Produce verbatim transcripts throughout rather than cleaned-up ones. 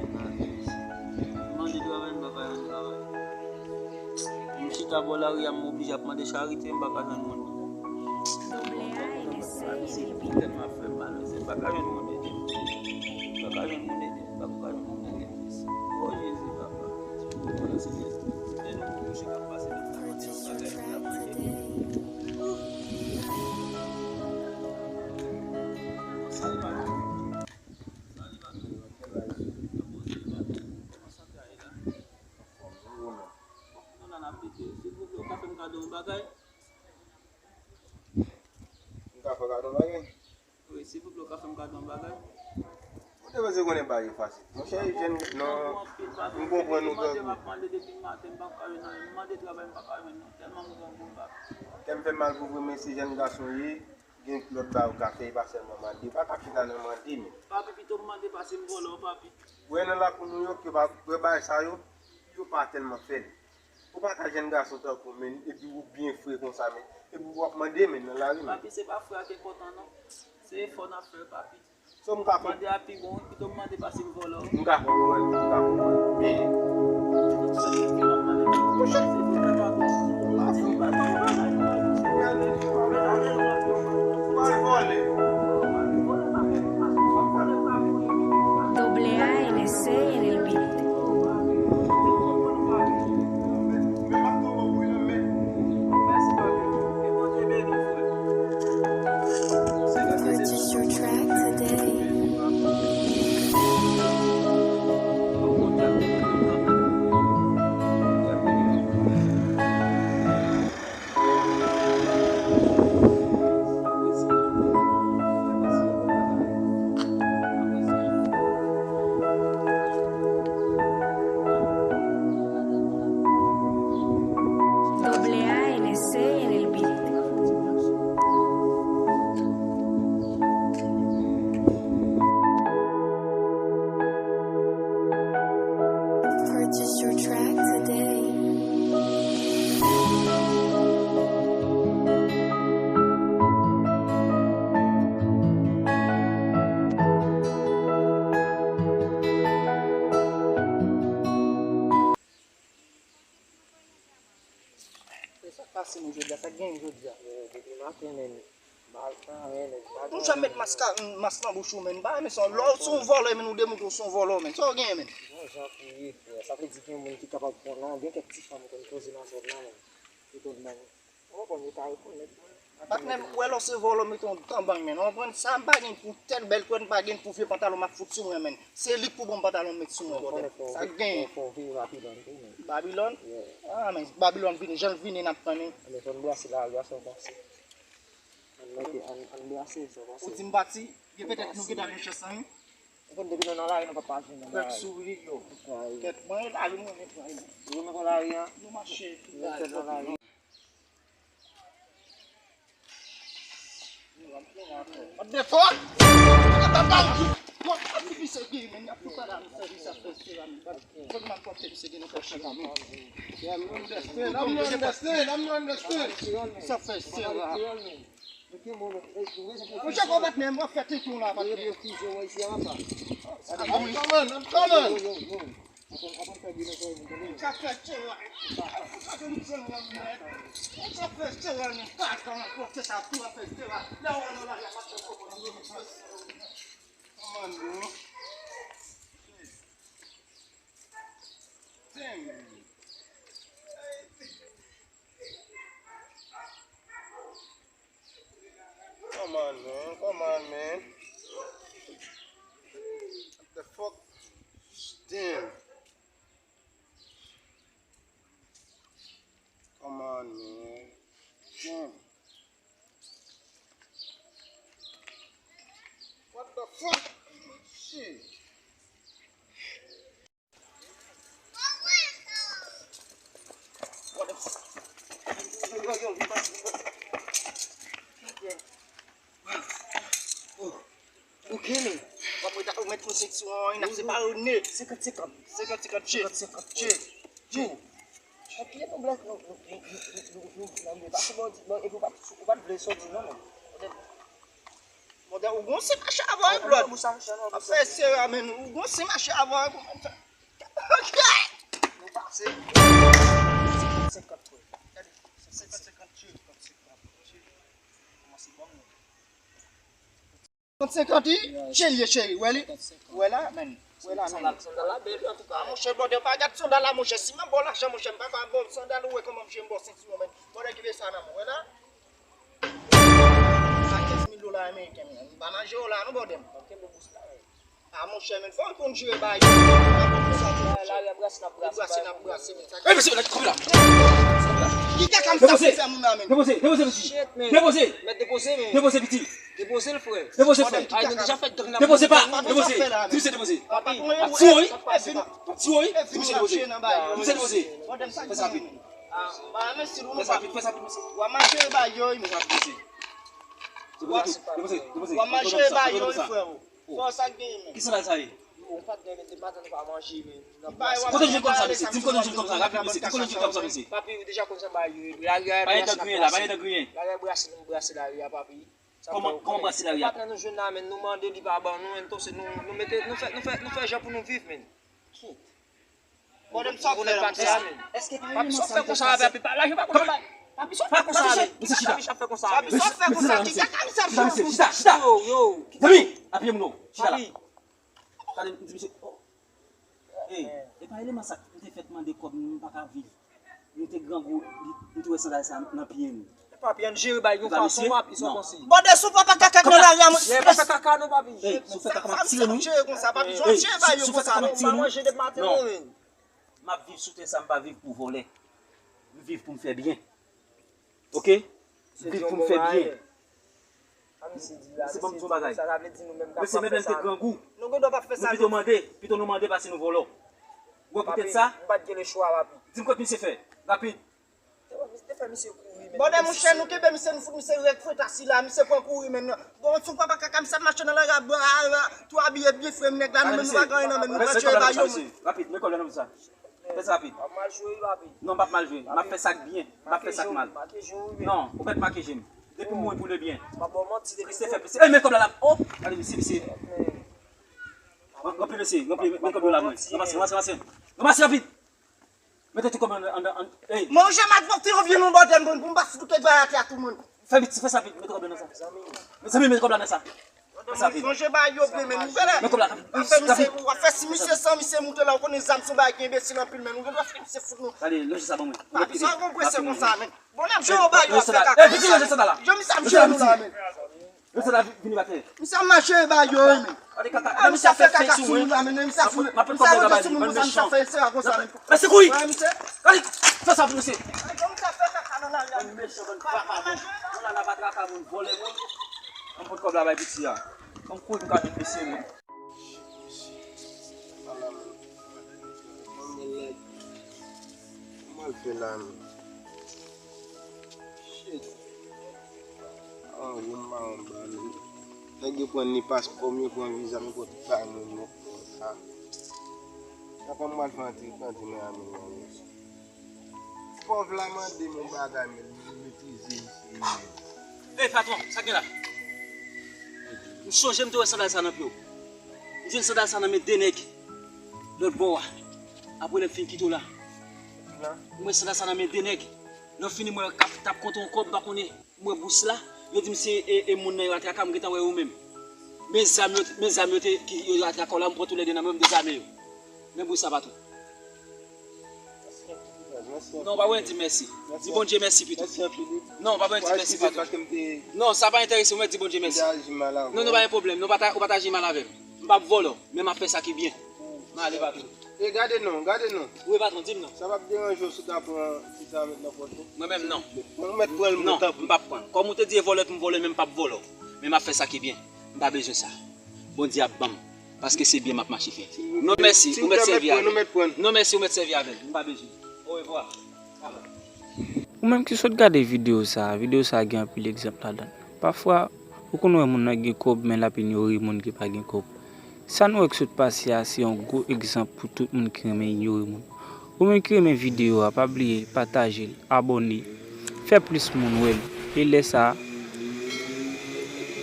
M mande travay, m pa ka jwenn travay. M chita bò lari a, m oblije ap mande charite, m pa ka jwenn moun. Tèlman ap fè m mal, mesye, m pa ka jwenn moun ede m. M pa ka jwenn moun ede m, m pa ka jwenn moun ede m, mesye. O Jezi, papa. O Senyè, ede nou pou mouche k ap pase nan travay, nan bagay, nan bagay. Salye pa nou. Silvouplè, ou ka fè m kado yon bagay? M ka fè w kado yon bagay? Wi, silvouplè, ou ka fè m kado yon bagay? Ou te panse konnen bagay fasil. Monchè, jèn, non, m konprann ou tankou. M ap mande depi maten, m pa ka jwenn anyen. M mande travay, m pa ka jwenn non. Tèlman m gran pou m pa. Kè m fè mal pou vre, men se jèn gason ye. Gen lòt bagay ou ka fè, e pa sèlman mande. Ou pa ka chita nan mande, men. Papi, pito m mande pase m vòlò, papi. Ou wè nan lakou nou yo, ke pa, wè bagay sa yo, yo pa tèlman fè l. Ou pa ka jèn gason tankou w, men, epi ou byen fre konsa, men. Epi w ap mande, men, nan lari, men. Papi, se pa fre a ki enpòtan, non. Se efò n ap fè, papi. So m ka fè. Mande a pi bon, pito m mande pase m vòlò. M ka konprann, m ka konprann. Men. Doble A N C en el beat. Purchase your track today. Doble A N C en el beat. Purchase your track today. E sa k pase nou jodi a? Sa k genyen jodi a? Yo, depi maten, men, m pa al pran anyen, men, m pa gen anyen. Ou janm met mas ka, mas nan bouch ou, men. M pa renmen sa. Lè w se yon vòlò, men, ou demontre w se yon vòlò, men. Sa w genyen, men? Bon jan pou ye, frè. Sa vle di gen moun ki kapab pran non, gen kèk ti fanm konn koze nan zòn nan, men. Yo konn, men. Ou konprann, yo ka rekonèt mwen. Patnè m, ou wè lè w se vòlò, mete yon tan ban m, men. Ou konprann sa, m pa gen pou tèt bèl kwèt, m pa gen pou vye pantalon m ap fout sou mwen, men. Se li k pou ban m pantalon m met sou mwen, bòdèl. Sa k genyen? Fò, fò, fò vire Babilòn tou, men. Babilòn? Yeah. Ah, men Babilòn vini, jan l vini, n ap tann li. Men fò n brase lari a, sa w panse? Ann mete, ann, ann brase, sa w panse? Ou di m pati, gen petèt nou gentan gen chans lan, wi. Ou konn depi nou nan lari, nou pa pa jwenn nan lari. Pèp souri yo. Kèt, mwen, lari, mwen, mwen, mwen. Ou renmen lari a? Nou mache, tout bagay. What the fuck? What the fuck? Yo, ap di misye gay, men, y ap fouta la, misye, misye ap fè sera, men. Fòk m ap pòte misye gen nan kòch la, men. Yeah, I'm understand, I'm understand, I'm understand. Misye ap fè sera. Monchè, konbèt menm, w ap fè tenten la, patnè. I'm coming, I'm coming. Sa fè tè la. Sa fè tè la, mèt. Sa fè tè la, nou pa ka rankontre sa tou, sa fè tè la. Lè w nan lari a, pa fè kòman nou. Come on, bro. Damn. Come on, man. Come on, man. What the fuck? Damn. Come on, man. Damn. What the fuck? Shit. Ok, men. W ap mete, ou met yon sèk sou yon, n ap separe w nèt. Senkant senkant. Senkant senkant, check. Senkant senkant, check. Yo. Epi, nou blòk, nou, nou, nou, nou, nou, nou, nou, nou, pase bò di, bò, epi w pa t, ou pa t vle soti, non, men. Ou te, Mwen di, ou gon se mache avè yon lòt. Ap fè sere a, men ou gon se mache avè yon. Nou pase. Senkant, frè. Gade, senkant, senkant, senkant, senkant. Kòmanse ban m. Kont senkant, wi, cheri, cheri, wè li? Wè la, men. Wè la, men. Sandal la bèl, antouka. Ah, monchè, bòdè, pa gad sandal la, monchè. Si m ap ba w lajan, monchè, m pa ka ba w sandal, ou wè kòman m jwe m ba w senti w, men. Bòdè, ki peye sa nan men w, wè la? Sa kenz mil dola ameriken, men. M pa nan je w la, non, bòdè. Ah, monchè, men, fò w konn jere bagay yo. Lari ap brase, n ap brase. Brase, n ap brase, men. Sa... Ey, mesye, kanpe la. Ki kaka m sa pou fè moun nan, men? Depoze, depoze, mesye. Shit, man. Depoze. Mèt depoze, men. Depoze, piti. Depoze l, frè. Depoze, frè. Ay, nou deja fè gang nan. Depoze pa, depoze. Di misye depoze. Papi. Ap tiye w, wi. Ap tiye w, wi. Di misye depoze. Di misye depoze. Fè sa rapid. Fè sa rapid, fè sa rapid, mesye. W ap manje bagay yo, wi, mesye. Depoze, depoze, depoze. W ap manje bagay yo, wi, frè. Fò sa k genyen, men. Ki sandal sa ye? Ou pa t gen, men, depi maten nou pa manje, men. Kote w jwenn kòb sa, mesye? Di m kote w jwenn kòb sa, rapid, mesye. Di m kote w jwenn kòb sa, mesye. Papi, ou deja konn sa ba yo. Lari a brase, n ap brase. Pa gen dan griyen la, pa gen dan griyen. Lari a brase, nou brase lari a, papi. Kòman, kòman brase lari a? Patnè nou jwenn la, men, nou mande, li pa ban nou, men, nou, nou mete, nou fè, nou fè, nou fè jan pou nou viv, men. Bòdè, m sa fè la, monchè. Èske pa... Papi, sa fè konsa, papi, pa lajan pa konsa. Papi, sa fè konsa, men. Mesye, chita. Papi, sa fè konsa, men. Papi, sa fè konsa, chita, chita, chita, chita, chita. Yo, yo. Zanmi, apiye moun, chita la. Papi. Gade, m di misye, oh. Ey, e pa eleman sa, m te fèt mande kòb, m pa ka viv. Nou te grangou, li, nou te wè sandal sa nan pye nou. Papi, ann jere bagay yon fason, papi, sa w panse? Bòdè, si w pa fè kaka nan lari a, mwen. Ye, pa fè kaka non, papi. Ey, si w fè kaka, m ap tire nou. Jere konsa, papi, si w ap jere bagay yo konsa, non. M pa manje depi maten, non, men. M ap viv sou tè sa, m pa viv pou vòlè. M viv pou m fè byen. Oke? M viv pou m fè byen. Mesye, ban m di yon bagay. Mesye, menm lè n te grangou, nou pito mande, pito nou mande pase nou vòlò. Ou wè poutèt sa? M pa t gen lechwa, papi. Di m kot misye fè. Rapid. Bòdè, monchè, nou kenbe misye, nou fout misye rèk fwet asila, misye pran kouri, men. Bon, si w pa fè kaka, misye ap mache nan lari a, tou abiye byen, frè m, nèg la, nou menm, nou pa gen anyen nan men nou, pa tchwe ba yo, men. Rapid, men kòb la nan sa. Fè sa rapid. W ap mal jwe, wi, papi. Non, m p ap mal jwe. M ap fè sa k byen. M p ap fè sa k mal. Make je w, make je w, wi, men. Non, ou mèt make je m. Depi m mouri pou le byen. M ap ba w manti, depi... Plis te fè, plis te... Ey, men kòb la la. Oh, gade, mesye, mesye. Ranpli, mesye, ranpli, men kòb yo la, mwen. Ranmase, ranmase, ranmase. Ranmase rapid. Mete tout kòb yo anndan, anndan, ey. Monchè, m ap pote yon vye non bòdè, moun, pou m pa fout tout bagay atè a tou, moun. Fè vit, fè sa vit, mete kòb yo nan sa. Mezanmi, mete kòb la nan sa. Fè sa vit. Sonje bagay yo byen, men nouvèl. Mete kòb la, rapid, rapid. W ap fè si misye san, misye moute la, ou konnen zam se yon bagay ki enbesil anpil, men nou gen dwa fè misye fout nou. Gade, lonje sa ban mwen. Papi, sa w konn prese konsa, men. Bon, n ap jere bagay yo, ap fè kaka. Ey, piti, lonje sandal la. Jan misye ap jere nou la, men. Yo, sandal la vini atè. Misye ap mache ba yo, wi, men. Gade kaka, gade misye ap fè kaka sou moun la, men. Misye ap fè kaka sou moun konsa, misye ap fè sera konsa, men. Mesye, kouri! Gade, fè sa pou misye. Gade misye ap fè kaka nan lari a, men. Mechan, bann vakabon. Moun la, la pa traka moun, vòlè moun. Ann pot kòb la bay piti a. Ann kouri pou ka vin mesye, men. Kòman l fè la, men? Shit. Anwo m pa anba, men. Nèg yo pran ni paspò m, yo pran viza m, yo pran tout bagay mwen, mwen pran sa. Sa fè m pral fè antre, antre nan ame nan mesye. Pòv la mande m yon bagay, men li metrize misye, men. Ey, patwon, sa k gen la? M sonje m te wè sandal sa nan pye w. M jwenn sandal sa nan men de nèg lòt bò a. Apre lè m fin kite w la. M wè sandal sa nan men de nèg. Lè w fini, m wè k ap, t ap konte yon kòb, m pa konnen. M wè bous la. Yo di m se, e, e moun nan yo atraka, m gentan wè yo menm. Men zam yo, men zam yo te, ki yo atraka w la, m pran toulède nan men w, m dezame yo. Men bous sa, patwon. Non, w pa bezwen di mèsi. Di Bondye mèsi pito. Non, w pa bezwen di mèsi, patwon. Non, sa pa enterese w, men di Bondye mèsi. Non, non, pa gen pwoblèm. Non, w pa ta, w pa ta aji mal avè m. M p ap vòlè w, men m ap fè sa ki byen. M ale, patwon. E gade non, gade non. Wi, patwon, di m non. Sa p ap deranje w si w ta pran ti sa met nan pòch ou? Mwen menm non. Mwen mèt pran l, mwen tanpri. Non, m p ap pran. Kòm ou te di e vòlè pou m vòlè, men m p ap vòlè w. Men m ap fè sa ki byen. M pa bezwen sa. Bondye ap ban m. Paske se byen m ap mache fè. Non, mèsi, ou mèt sèvi avè m. Non, mèsi, ou mèt sèvi avè m. M pa bezwen. Orevwa. Ou menm ki sot gade videyo sa a, videyo sa a gen anpil egzanp ladan l. Pafwa, ou konn wè moun nan gen kòb, men l ap inyore moun ki pa gen kòb. Sa nou wè k sot pase a, se yon gwo egzanp pou tout moun ki renmen inyore moun. Ou menm ki renmen videyo a, pa bliye pataje l, abòne, fè plis moun wè l. E lè sa a,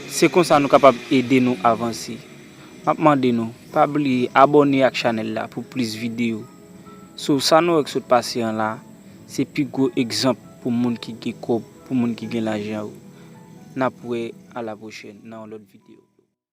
Se konsa nou kapab ede nou avanse. M ap mande nou, pa bliye abòne ak chanèl la pou plis videyo. So, sa nou wè k sot pase an la, se pi gwo egzanp pou moun ki gen kòb, pou moun ki gen lajan yo. N ap wè a la pwochèn nan yon lòt videyo.